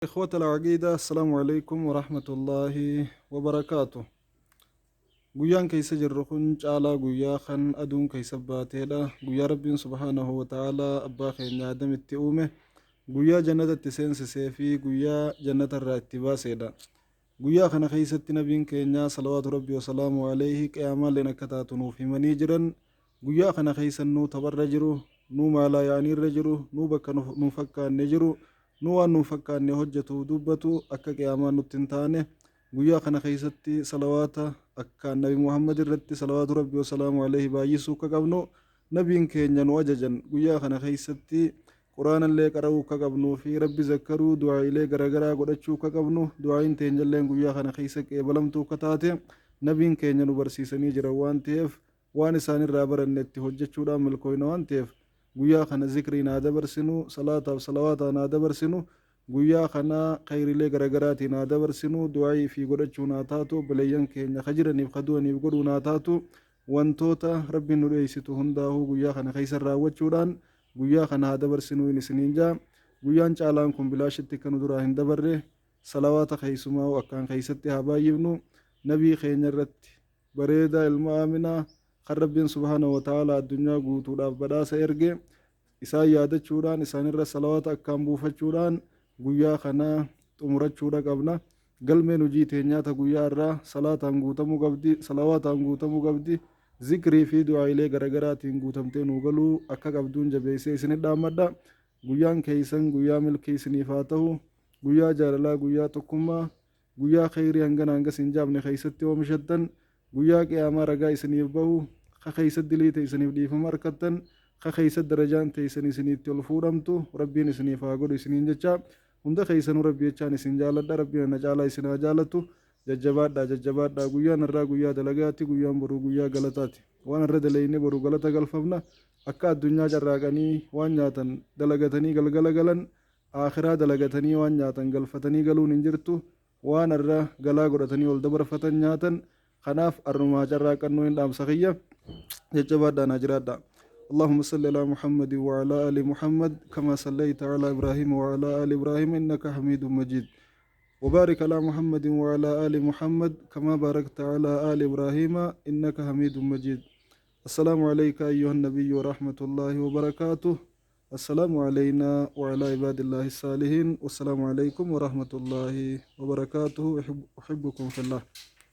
إخوة العقيدة، السلام عليكم ورحمة الله وبركاته. Guyyaan keessa jirru kun caalaa guyyaa kan aduun keessa baateedha. Guyyaa Rabbiin subhaanahu wa ta'aalaa abbaa keenya Adam itti uume, guyyaa jannata itti seensisee fi guyyaa jannata irraa itti baaseedha. Guyyaa kana keessatti nabiin keenya salawaatu Rabbii wasalaamu alayhi qiyaamaalleen akka taatu nuuf himanii jiran. Guyyaa kana keessa nuu tapharra jiru, nuu maalaa yaaniirra jiru, nuu bakka nu fakkaanne jiru, nuu waan nu fakkaanne hojjetu dubbatu akka qiyaamaan nutti hin taane, guyyaa kana keessatti salawaata akkaan Nabi Muhammad irratti salawaatu Rabbii wasalaamu alayhi baay'isuu akka qabnu nabiin keenya nu ajajan. Guyyaa kana keessatti quraanallee qara'uu akka qabnuu fi Rabbi zakkaruu, du'aa'ilee garagaraa godhachuu akka qabnu, du'aa'iin teenyalleen guyyaa kana keessa qeebalamtuu akka taate nabiin keenya nu barsiisanii jiran waan ta'eef, waan isaanirraa baranne itti hojjechuudhaan milkooyna waan ta'eef, guyyaa kana zikriin haa dabarsinu, salaataaf salawaataan haa dabarsinu, guyyaa kana khayrilee garagaraatiin haa dabarsinu, du'aa'ii fi godhachuun haa taatu, obboleeyyan keenya ka jiraniif ka du'aniif godhuun haa taatu. Wantoota Rabbiin nu dheeysitu hundaahuu guyyaa kana keessa raawwachuudhaan guyyaa kana haa dabarsinuu in isiniin jaa. Guyyaan caalaan kun bilaashitti akka nu duraa hin dabarre, salawaata keessumaa akkaan keessatti haa baay'ifnu nabii keenya irratti, bareedaa ilma Aaminaa kan Rabbiin subhaanahu wa ta'aalaa addunyaa guutuudhaaf badhaasa erge. Isaan yaadachuudhaan, isaanirra salawaata akkaan buufachuudhaan guyyaa kana xumurachuudha qabna. Galmeen hojii teenyaata guyyaa irraa salaataan guutamuu qabdi, salawaataan guutamuu qabdi, zikrii fi du'aa'ilee garagaraatiin guutamtee nuu galuu akka qabduun jabeessee isinit dhaammadha. Guyyaan keessan guyyaa milkii isiniif haa ta'u, guyyaa jaalalaa, guyyaa tokkummaa, guyyaa kheyrii hangana hangas hin jaamne keessatti oomishattan, guyyaa qiyaamaa ragaa isiniif bahu ka keessa dilii teessaniif dhiifama argattan, ka keessa darajaan teessan isiniitti ol fuudhamtu Rabbiin isiniif haa godhu isiniin jecha. Hunda keessanuu Rabbi jechaan isin jaaladha. Rabbiin ana caalaa isin haa jaalatu. Jajjabaadhaa, jajjabaadhaa. Guyyaan har'aa guyyaa dalagaati, guyyaan boruu guyyaa galataati. Waan har'a daleyne boru galata galfamna. Akka addunyaa carraaqanii waan nyaatan dalagatanii galgala galan, aakhiraa dalagatanii waan nyaatan galfatanii galuun hin jirtu. Waan har'a galaa godhatanii ol dabarfatan nyaatan. Kanaaf har'umaa carraaqannoo hin dhaamsa kiyya. Jajjabaadhaa, naa jiraadhaa. اللهم صل على محمد وعلى آل محمد كما صليت على إبراهيم وعلى آل إبراهيم إنك حميد مجيد، وبارك على محمد وعلى آل محمد كما باركت على آل إبراهيم إنك حميد مجيد. السلام عليك أيها النبي ورحمة الله وبركاته. السلام علينا وعلى عباد الله الصالحين. والسلام عليكم ورحمة الله وبركاته. أحبكم في الله.